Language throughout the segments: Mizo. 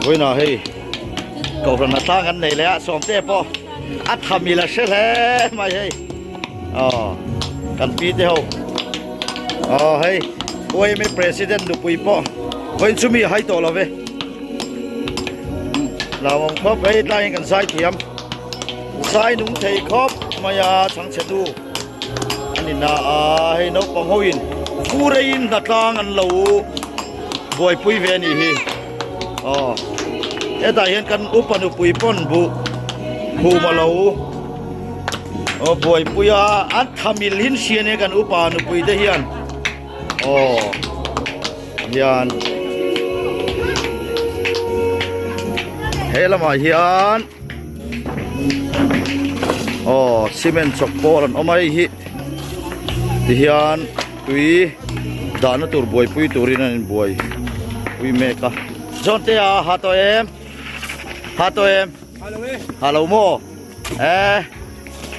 Vawiinah hei Kohhran atang an nei leh a Sawmte pawh a thamil a hre hle mai hei aw kan pi te ho aw hei YMA president nupui pawh vawiin chu mi a hai tawh lo ve hlauhawm khawp hei tlaiin kan zai thiam zai nung thei khawp mai a chhangchhe nu a ni na a hei naupang ho in vureiin hnatlang an lo buaipui ve a nih hi aw hetah hian kan upa nupui pawn buh khum a lo aw buaipui a an thamil hin hria nia kan upa nupui te hian aw hian he lamah hian. Aw cement chawk pawl an awm a hei hi tihian tui dahna tur buaipui turin an inbuai pui mek a Zawnte a ha tawh em ha tawh em ha lo maw e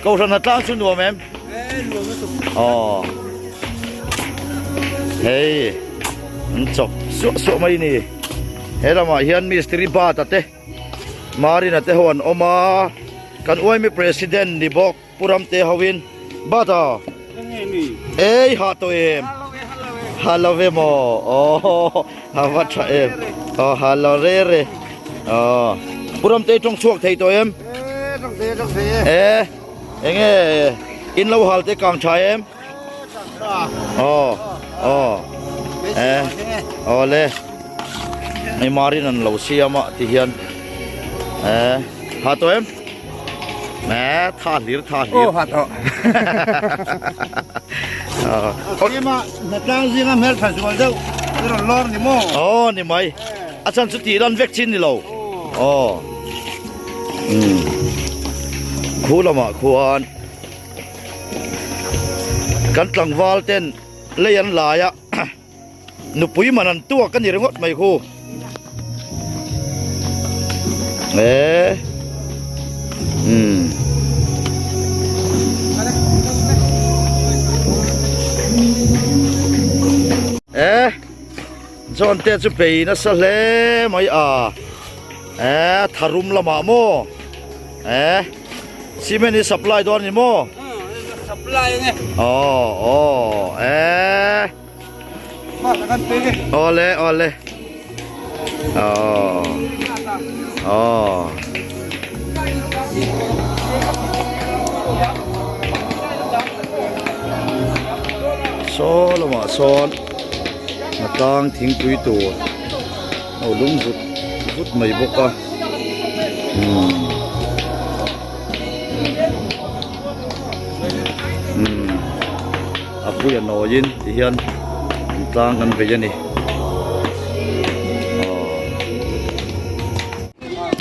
kohhran a tlang chu nuam em aw hei an chawk suah suah mai ni he lamah hian mistiri bat a te. Marina te ho an awm a, kan uaimi president ni bawk Pu Ramte hoin But a Ei ha tawh em Ha lo ve maw Aw ha va tha em Aw ha lo re re Aw Pu Ramte i tawng chhuak thei tawh em E enge in lo hal te kang tha em Aw aw e aw le hei marin an lo siam a ti hian e ha tawh em e tha hlir tha hlir ha tawh Ema hnatlang zinga hmel tha zual deuh i rawn lawr ni maw aw ni mai a chan chu tih lan vek chin ni lo aw um khu lamah khuan Kan tlangval ten lei an lai a nupui man an tuak a ni ringawt mai khu e umm e John te chu bei nasa hle mai a e tharum lamah maw e. Cement hi supply dawn a ni maw? Supply a ni. Aw aw e. Awle awle. Aw. Aw. Saw lamah sawn hnatlang thingpui tur a lung vut vut mai bawk a. Umm a pui a nawiin ti hian an tlang kan bei a ni aw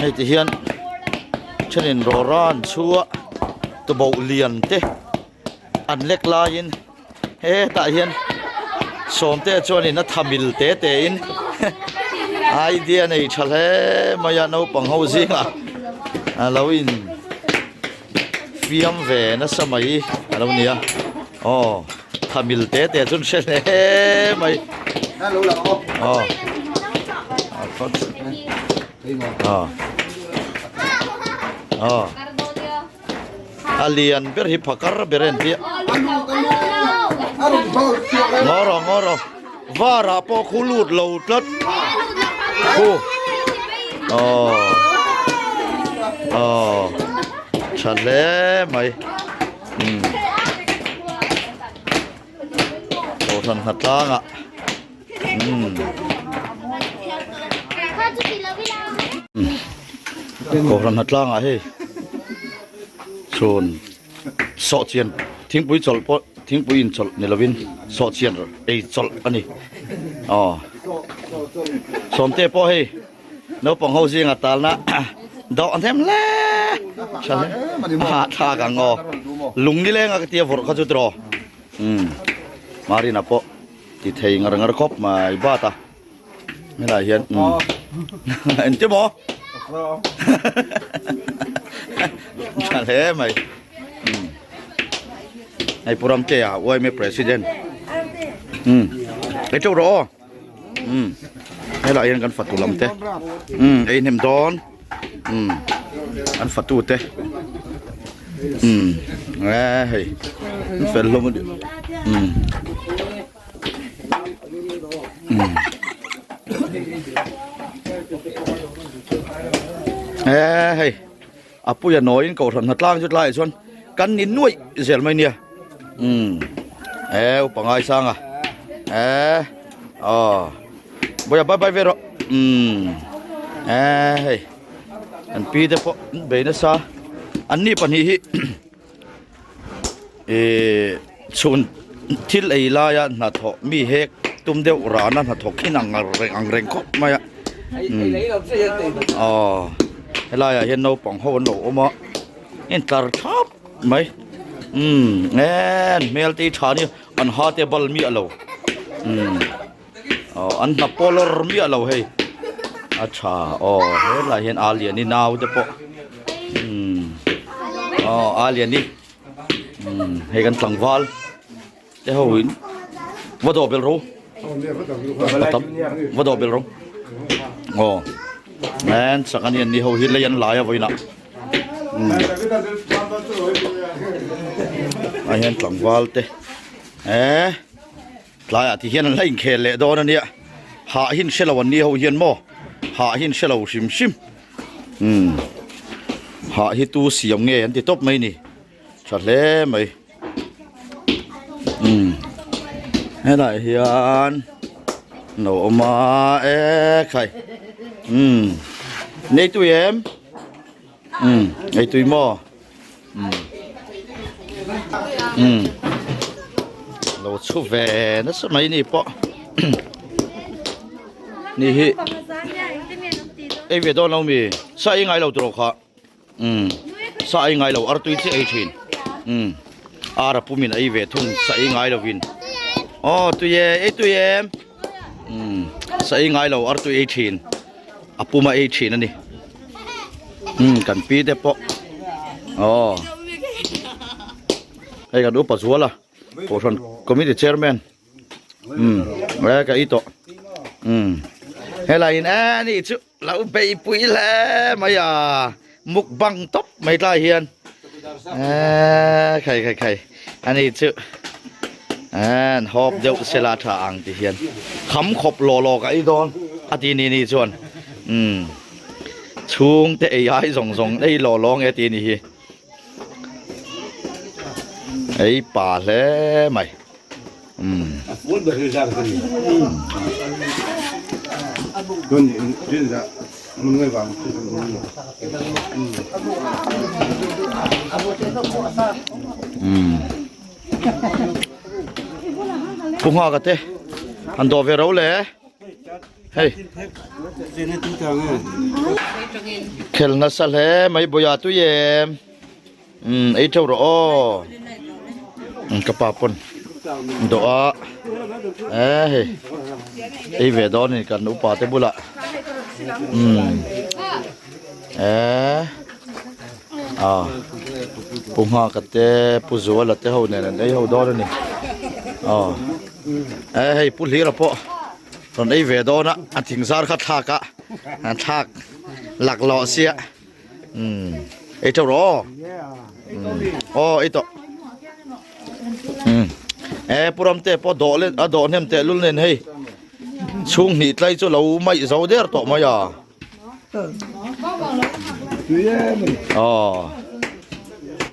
hei ti hian thenin rawra an chhu a tuboh lian te an lek laiin. Hetah hian sawmte chuanin a thamil te te in idea nei tha hle mai a naupang ho zingah a lo in fiam ve nasa mai a lo ni a aw thamil te te chu an hre hle mai aw aw aw. A lian ber hi phakar ber a inti a. Ngaw rawh ngaw rawh varah pawh khu lut lo tlat khu aw aw tha hle mai umm kohhran hnatlangah umm kohhran hnatlangah hei chhun sawhchian thingpui chawlh pawh thingpui in chawlh ni lovin sawhchian ei chawlh a ni aw sawmte pawh hei naupang ho zinga talna dawh an them hle tha hle a hahthlak ang aw lung nileng a ka tia vawrh kha chu tiraw umm Marina pawh ti thei ngar ngar khawp mai bat a helai hian umm engti maw tha hle mai umm hei Pu Ramtea yma president umm ei teuh rawh aw umm. Helaiah hian kan fatu lam te umm ei hnem dawn umm an fatu te umm eh hei an fel hlawm a ni umm umm eh hei a puia nawiin kohhran hnatlang chu tlaiah chuan kan ni nuaih zel mai nia umm eh upa ngaisang a eh aw bawia bye bye ve rawh umm eh hei an pi te pawh an bei nasa an ni pahnih hi eh chhun thil ei laia hnathawh mi hek tum deuh rana hnathawk hi ang reng ang reng khawp mai a umm aw helaiah hian naupang ho an lo awm a intlar thap mai umm en hmel te hi tha nia an ha te bal miah lo umm aw an hna pawlawr miah lo hei a tha aw helaiah hian a liani nau te pawh umm aw a liani umm hei kan tlangval te ho in va dawh belh ro a tam va dawh belh ro aw en sak ani an ni ho hi lei an lai a vawiinah umm ah hian tlangval te eh tlaiah ti hian an la inkhel leh dawn a nia hah hi an hre lo an ni ho hian maw hah hi an hre lo hrim hrim umm hah hi tu siam nge an ti tawp mai ni. Tha hle mai umm helaiah hian lo awm a e khai umm nei tui em umm ei tui maw umm umm lo chhu ve nasa mai ni pawh ni hi ei ve dawn lo mi sa ei ngai lo tur kha. Umm sa ei ngai lo artui chiah ei thin umm ar a pumin a ei ve thung sa ei ngai lovin aw tui e ei tui em umm sa ei ngai lo artui ei thin a puma ei thin a ni umm kan pi te pawh aw hei kan upa zual a kohhran committee chairman. Umm e ka i tawh umm helai in e ni chu lo bei pui hle mai a mukbang tawp mai tlai hian e khai khai khai ani chu an hawp deuh sela tha ang ti hian kham khawp law law ka ei dawn a ti ni ni chuan umm chhung te ei ai zawng zawng ei law law nge ti ni hi ei pa hle mai. Pu Nghaka te an dawh ve ro le hei khel nasa hle mai bawia tui em. Umm ei teuh rawh aw ka pa pawn dawh a e hei ei ve dawn a ni kan upa te bulah umm e ah pu nghaka te pu zuala te ho nen an ei ho dawn a ni aw e hei pu hlira pawh rawn ei ve dawn a a thing zar kha thlak a an thlak laklawh sia. Umm ei teuh rawh aw umm aw ei tawh umm e pu Ramte pawh dawh leh a dawh hnem teh lul nen hei chhung hnih tlai chu lo maih zo der tawh mai a aw.